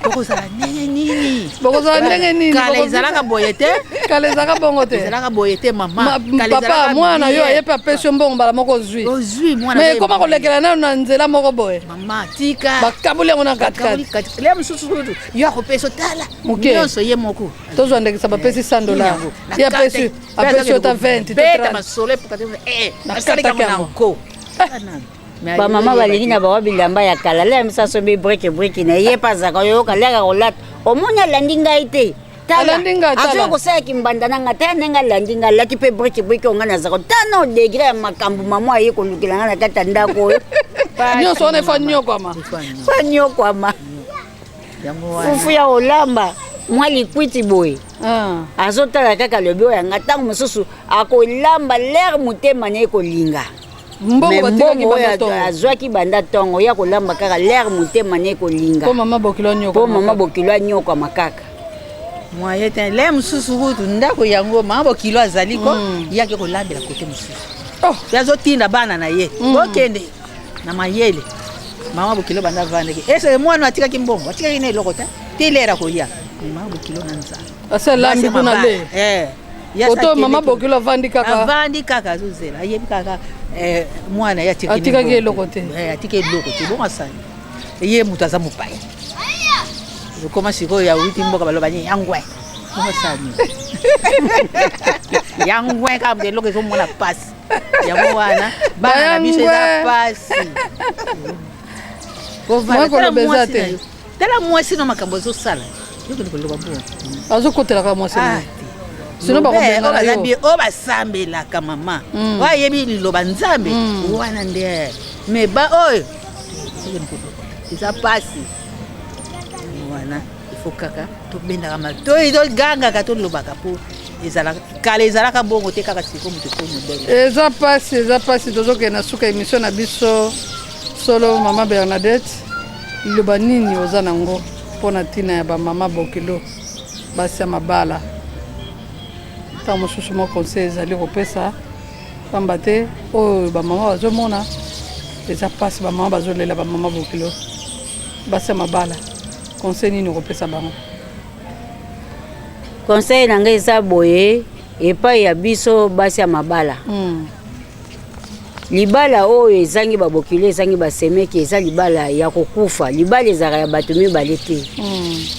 tokozala ndenge nini? Bokozala ndenge nini? Kala ezalaka boye te. Kala ezalaka bongo te. Ezalaka boye te, mama. Kala Papa, ezalaka mwana yo bien. aye mpe apesi yo mbongo, mbala moko ozwi. Ozwi mwana. Mais ekoma kolekela nano na nzela moko boye. Mama, tika. Bakaboli yango na katikati. Le mosusu kutu yo akopesa, otala. Moke. Nyonso ye moko. Tozwa ndekisa, bapesi 100 $, ye apesi yo ta 20 to Beta 30. masolo epuka te. Nakataki Asalaki yango na yango. nko. Bamama balingi na bango bilamba ya kala. Lea misaso bi brike brike na ye mpe azalaka oyoka leka kolata, omoni alandi ngai te. Alandi ngai, tala. Azoki kosalaki mbanda na ngai, tala ndenge alandi ngai, alati mpe brike brike oyo ngai nazalaka. Tana degré ya makambo mama aye kolukela ngai na kati ya ndako oyo. Nyonso wana efa nyokwama. Fa nyokwama. Fufu ya kolamba, mwa likwiti boye, azotala kaka, alobi oyo yanga. Ntango mosusu akolamba lere motema na ye kolinga. Mbongo Mais batikaki mbongo banda oyo ntongo. azwaki banda ntongo ya kolamba kaka, lere motema na ye kolinga. Mpo mama bokilo mpo anyokwama. Mama bokilo anyokwama kaka. Moye te. Le mosusu kutu ndako yango mama bokilo azali ko yaki kolambela kote mosusu. Oh. Ye azotinda bana na ye bokende na mayele. Mama bokilo banda avandaki ese mwana atikaki mbongo, atikaki na eloko te, ti lere akoya, mama bokilo na nzala. Ase alambi kuna le. Eh, Oto mama bokilo avandi kaka. Avandi kaka, azozela, ayebi kaka mwana ye atikaki. Atikaki eloko te. Atiki eloko te. Bongo asali ye moto aza mopaya, okoma sikoyo awuti mboka, baloba nini? Yangwe. Bongo asali yangwe kaka, moto eloko ezomona pasi. Yango wana bana na biso eza pasi. Mwa koloba eza te. Tala mwasi na makambo azosala, yokende koloba bongo. Azokotelaka mwasi na ye, sino bakobengana yo. Oyo basambelaka, mama, oyo ayebi liloba Nzambe wana nde. Me ba oyo okende koloba eza pasi wana. Ifo kaka tobendaka matoi, togangaka, tolobaka, mpo ezalaka kala ezalaka bongo te, kaka siko moto po modele. Eza pasi, eza pasi. Tozokende na suka émission na biso. Solo, mama Bernadette, liloba nini oza nango mpo na ntina ya bamama bokilo, basi ya mabala? Ntango mosusu mwa conseil ezali kopesa, pamba te oyo bamama bazomona eza mpasi. Bamama bazolela, bamama bokilo, basi ya mabala, conseil nini okopesa bango? Conseil na ngai eza boye epai ya biso basi ya mabala. Libala oyo ezangi babokilo, ezangi basemeki, eza libala ya kokufa. Libala ezalaka ya bato mibale te.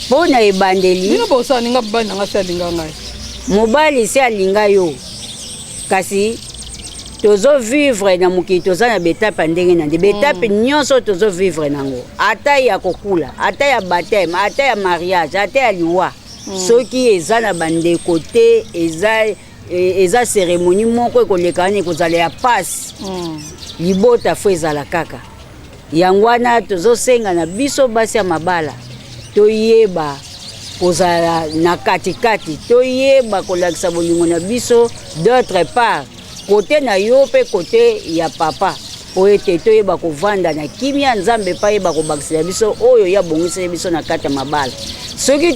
Mpo na ebandeli Bino bosala ninga, mobali na ngai se alinga ngai. Mobali se alinga yo, kasi tozovivre na mokili, toza na baétape ya ndenge na nde. Baétape nyonso oyo tozovivre nango, ata ya kokula, ata ya baptême, ata ya mariage, ata ya liwa, soki eza na bandeko te, eza cérémonie moko ekoleka wana, ekozala ya pasi. Libota fo ezala kaka. Yango wana tozosenga na biso basi ya mabala, toyeba kozala na katikati, toyeba kolakisa bolingo na biso d'autre part, kote na yo mpe kote ya papa, po ete toyeba kovanda na kimia. Nzambe mpe ayeba kobakisela biso oyo ye abongiseli biso na kati ya mabala. Soki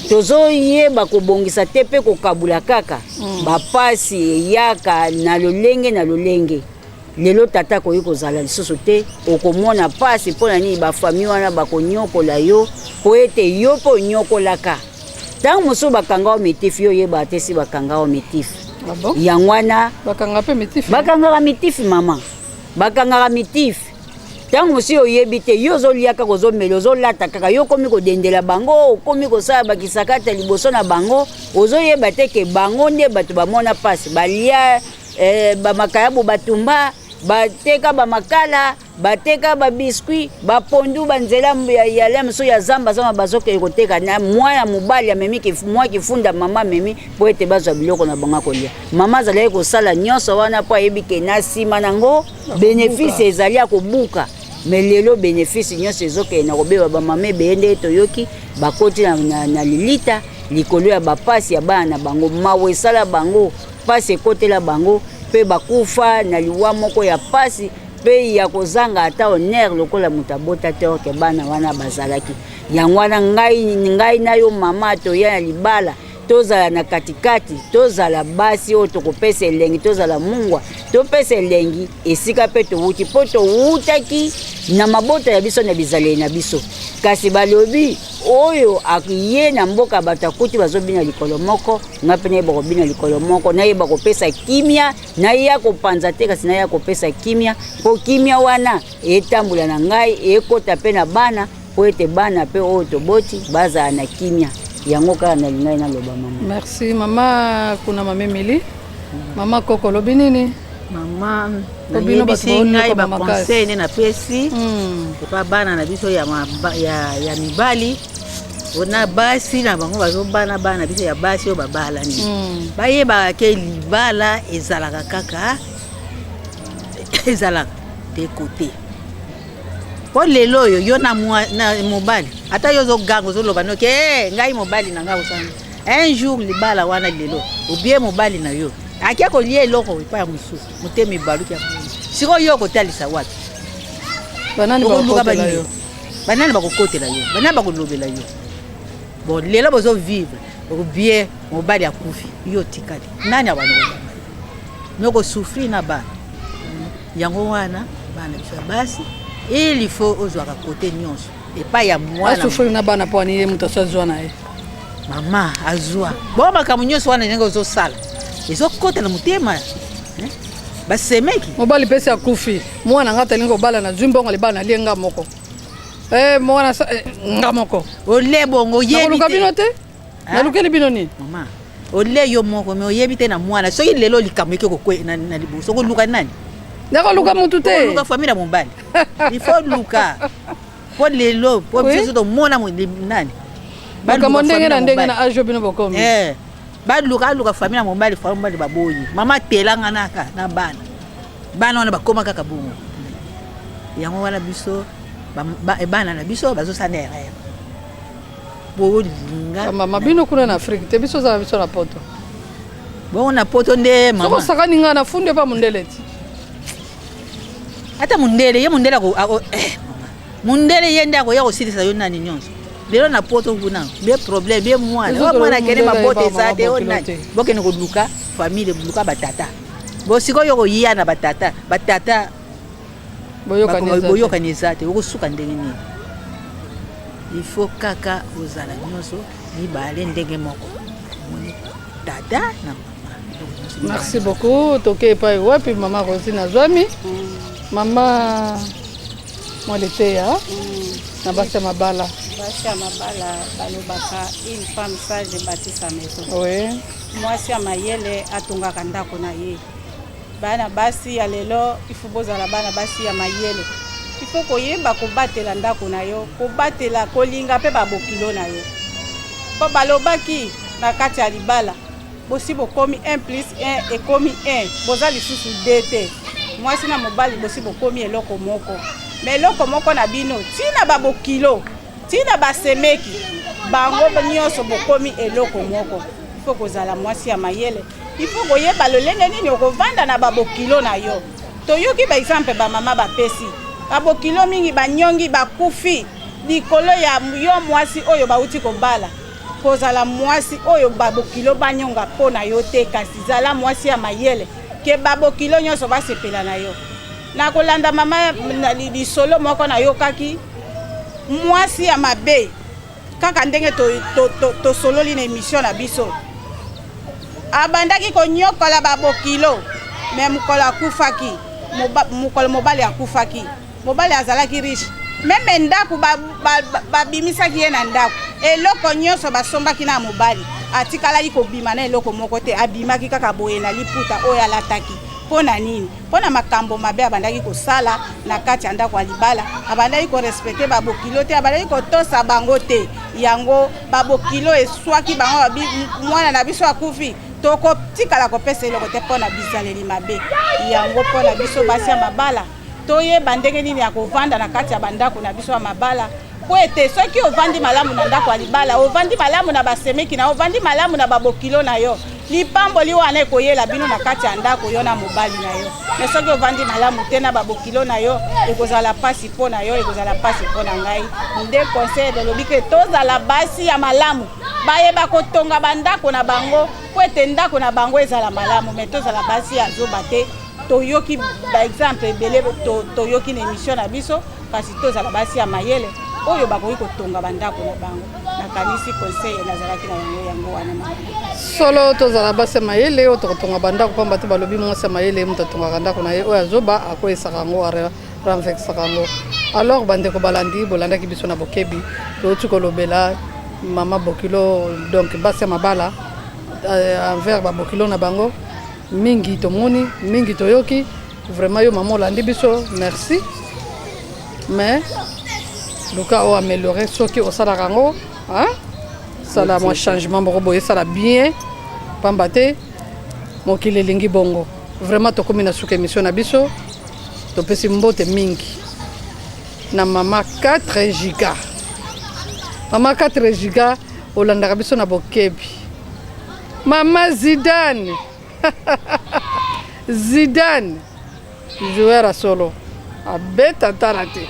tozoyeba kobongisa te mpe kokabula kaka, bapasi eyaka na lolenge na lolenge. Lelo tata akoki kozala lisusu te, okomona pasi. Mpo na nini? Bafamille wana bakonyokola yo mpo ete yo mpe onyokolaka. Ntango mosusu bakanga yo mitifi, yo oyebaka te si bakanga yo mitifi. Ah bon? Yango wana. Bakanga mpe mitifi? Bakangaka mitifi, mama, bakangaka mitifi. Ntango mosusu oyebi te, yo ozolia kaka, ozomela, ozolata kaka, yo okomi kodendela bango, okomi kosala bakisakata liboso na bango. Ozoyeba te ke bango nde bato bamona mpasi, balia bamakayabu, batumba, bateka bamakala. Bateka ba biscuit, ba pondu, ba nzela ya ya ya mosusu ya zamba zamba bazokende koteka na mwana mobali amemi mwa kifunda mama amemi mpo ete bazwa biloko na bango kolia. Mama azalaki kosala nyonso wana mpo ayebi ke na nsima nango benefice ezali ya kobuka. Me lelo benefice nyonso ezokende na kobeba. Bamama ebele ndenge toyoki bakoti na, na, na lilita likolo ya bapasi ya bana na bango, mawa esala bango, pasi ekotela bango mpe bakufa na liwa moko ya pasi mpe ya kozanga ata honneur lokola moto abota te orke bana wana bazalaki. Yango wana ngai, ngai na yo mama toya na libala tozala na katikati, tozala basi oyo tokopesa elengi, tozala mungwa, topesa elengi esika mpe towuti, mpo towutaki na mabota ya biso na bizaleli na biso. Kasi balobi oyo ye na mboka bato akuti bazobina likolo moko, ngai mpe nayeba kobina likolo moko, nayeba kopesa kimia, naya kopanza te, kasi naya kopesa kimia, mpo kimia wana etambola na ngai, ekota mpe na bana, mpo ete bana mpe oyo toboti bazala na kimia. Yango kaka nalingai naloba mama. Merci mama. Kuna mama Emily, mama Koko olobi nini? Mama, nayebisi ngai baconseil nde napesi epa bana na biso ya, ya, ya mibali na basi na bango bazobana bana biso ya basi oyo babalani. Bayebaka ke libala ezalaka kaka ezalaka de côté, mpo lelo oyo yo na, na mobali ata yo ozoganga ozoloba noki hey, ngai mobali na ngai osala un jour libala wana lelo obie mobali na yo ake kolia eloko epai ya mosusu, motema ebaluki ya sikoyo yo okotalisa wapi? Banani bakokotela yo? Banani bakokotela yo? Banani bakolobela yo? Bon, lelo bozovivre obie mobali akufi, yo otikali, nani abandi koyamba yo? Me okosouffrir na bana. Yango wana bana biso ya basi, il faut ozwaka kote nyonso epai ya mwana. Asouffrir na bana mpo ani ye moto aso azwa na ye. Mama azwa bo makambo nyonso wana ndenge ozosala ezokota na motema basemeki. Mobali mpesi akufi, mwana nga talingi kobala, nazwi mbongo libala nalie nga moko. Eh, mwana eh, nga moko. Ole bongo oyebi te. Bino te. Nalukeli bino nini? Mama, ole yo moko me oyebi te na mwana soki lelo likambo eke kokwe na, na liboso okoluka nani? Nakoluka mutu te. Okoluka famille ya mobali. Il faut luka po lelo po biso tomona nani. Makambo ndenge na ndenge na age bino bokomi. Eh, baluka aluka famille ya mobali, famille mobali baboyi. Mama telanga naka na bana, bana wana bakoma kaka bongo. Yango wana biso bana na biso bazosala erreur bolinga. Mama, bino kuna na Afrique te, biso ozala biso na poto. Bongo na poto nde mama. Soko osakani ngai na fundi epa mondele ti. Ata mondele ye mondele ako, ako eh, mondele ye nde akoya kosilisa yo nani nyonso. Lelo na poto kuna be problème be mwana oyo mwana akende mabota eza te oyo nani bokende koluka famille, luka batata bo sikoyo koya na batata, batata boyokani eza te, okosuka ndenge nini? Il faut kaka ozala nyonso mibale ndenge moko, tata na mama. Merci beaucoup. Toke epai wapi mama Rosine azwami? Mama Mwaleteya na basi ya mabala. Basi ya mabala balobaka une femme sage bâtit sa maison. Oui. Mwasi ya mayele atongaka ndako na ye. Bana basi ya lelo, ifu bozala bana basi ya mayele. Ifo koyeba kobatela ndako na yo, kobatela kolinga mpe babokilo na yo. Mpo balobaki na kati ya libala bosi bokomi 1 plus 1 ekomi 1, boza lisusu 2 te. Mwasi na mobali bosi bokomi eloko moko. Me eloko moko na bino ntina babokilo, ntina basemeki, bango nyonso bokomi eloko moko. Ifo kozala mwasi ya mayele, ifo koyeba lolenge nini okovanda na babokilo na yo. Toyoki baexemple bamama bapesi, babokilo mingi banyongi bakufi likolo ya yo mwasi oyo bauti kobala. Kozala mwasi oyo babokilo banyonga mpo na yo te, kasi zala mwasi ya mayele ke babokilo nyonso basepela na yo. Na kolanda mama na lisolo moko nayokaki, mwasi ya mabe kaka ndenge tosololi na émission na biso, abandaki konyokola babokilo. Me mokolo akufaki, mokolo mobali akufaki, mobali azalaki riche, meme ndako babimisaki ye na ndako, eloko nyonso basombaki na mobali, atikalaki kobima na eloko moko te, abimaki kaka boye na liputa oyo alataki. Mpo na nini? Mpo na makambo mabe abandaki kosala na kati ya ndako ya libala. Abandaki korespecte babokilo te, abandaki kotosa bango te. Yango babokilo eswaki bango, babi mwana na biso akufi, tokotikala kopesa eloko te mpo na bizaleli mabe yango. Mpo na biso basi ya mabala, toyeba ndenge nini ya kovanda na kati ya bandako na biso ya mabala, mpo ete soki ovandi malamu na ndako ya libala, ovandi malamu na basemeki na yo, ovandi malamu na babokilo na yo, lipamboli wana ekoyela bino na kati ya ndako, yo na mobali na yo. Me soki ovandi malamu te na babokilo na yo, ekozala mpasi mpo na yo, ekozala mpasi mpo na ngai. Nde conseil tolobi ke tozala basi ya malamu, bayeba kotonga bandako na bango mpo ete ndako na bango ezala malamu. Me tozala basi ya zoba te. Toyoki baexemple ebele, toyoki na émission na biso, kasi tozala basi ya mayele oyo bakoki kotonga bandako na bango. Nakanisi conseil nazalaki na yango, yango wana. Solo, tozala basi ya mayele oyo tokotonga bandako, pamba te balobi mwasi ya mayele moto atongaka ndako na ye, oyo azoba akweyisaka yango, arenversaka yango. Alors bandeko balandi, bolandaki biso na bokebi. Touti kolobela mama bokilo, donc basi ya mabala envers babokilo na bango. Mingi tomoni, mingi toyoki. Vraiment, yo mama olandi biso, merci. Mais luka oyo améliorer soki osalaka yango, sala mwa changement moko boye, esala bien, pamba te mokili elingi bongo. Vraiment, tokómi na suka émission na biso. Topesi mbote mingi na mama 4 giga. Mama 4 giga, olandaka biso na bokebi. Mama Zidane, Zidane joueur ya solo, abeta tala te.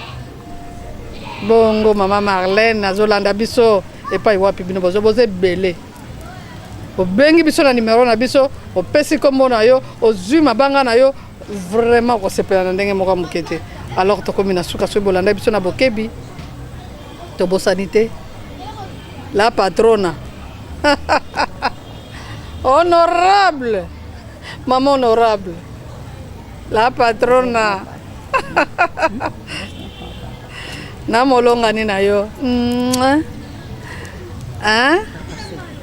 Bongo mama Marlene azolanda biso epai wapi? Bino bozo boza ebele. Obengi biso na nimero na biso, opesi nkombo na yo, ozwi mabanga na yo. Vraiment, okosepela na ndenge moko ya moke te. Alors tokomi na suka. Soki bolanda biso na bokebi, tobosani te la patrona honorable, mama honorable, la patrona na molongani na yo. Hein?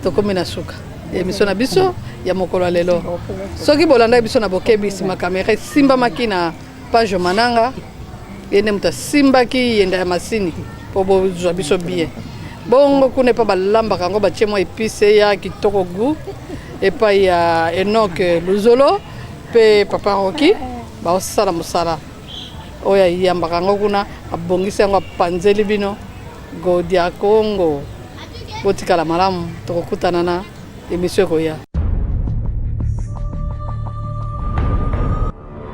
Tokomi na suka émission na biso ya mokolo ya lelo. Soki bolandaki biso na bokebi, nsima kamera esimbamaki na page Mananga, ye nde moto asimbaki yenda ya masini mpo bozwa biso bien. Bongo kuna epa balambaka yango, batie mwa épice ya kitoko, goût, epai ya Enok Luzolo mpe papa Roki, baosala mosala oyo ayambaka yango kuna, abongisi yango, apanzeli bino. Godia Congo, botikala malamu, tokokutana na émission ekoya.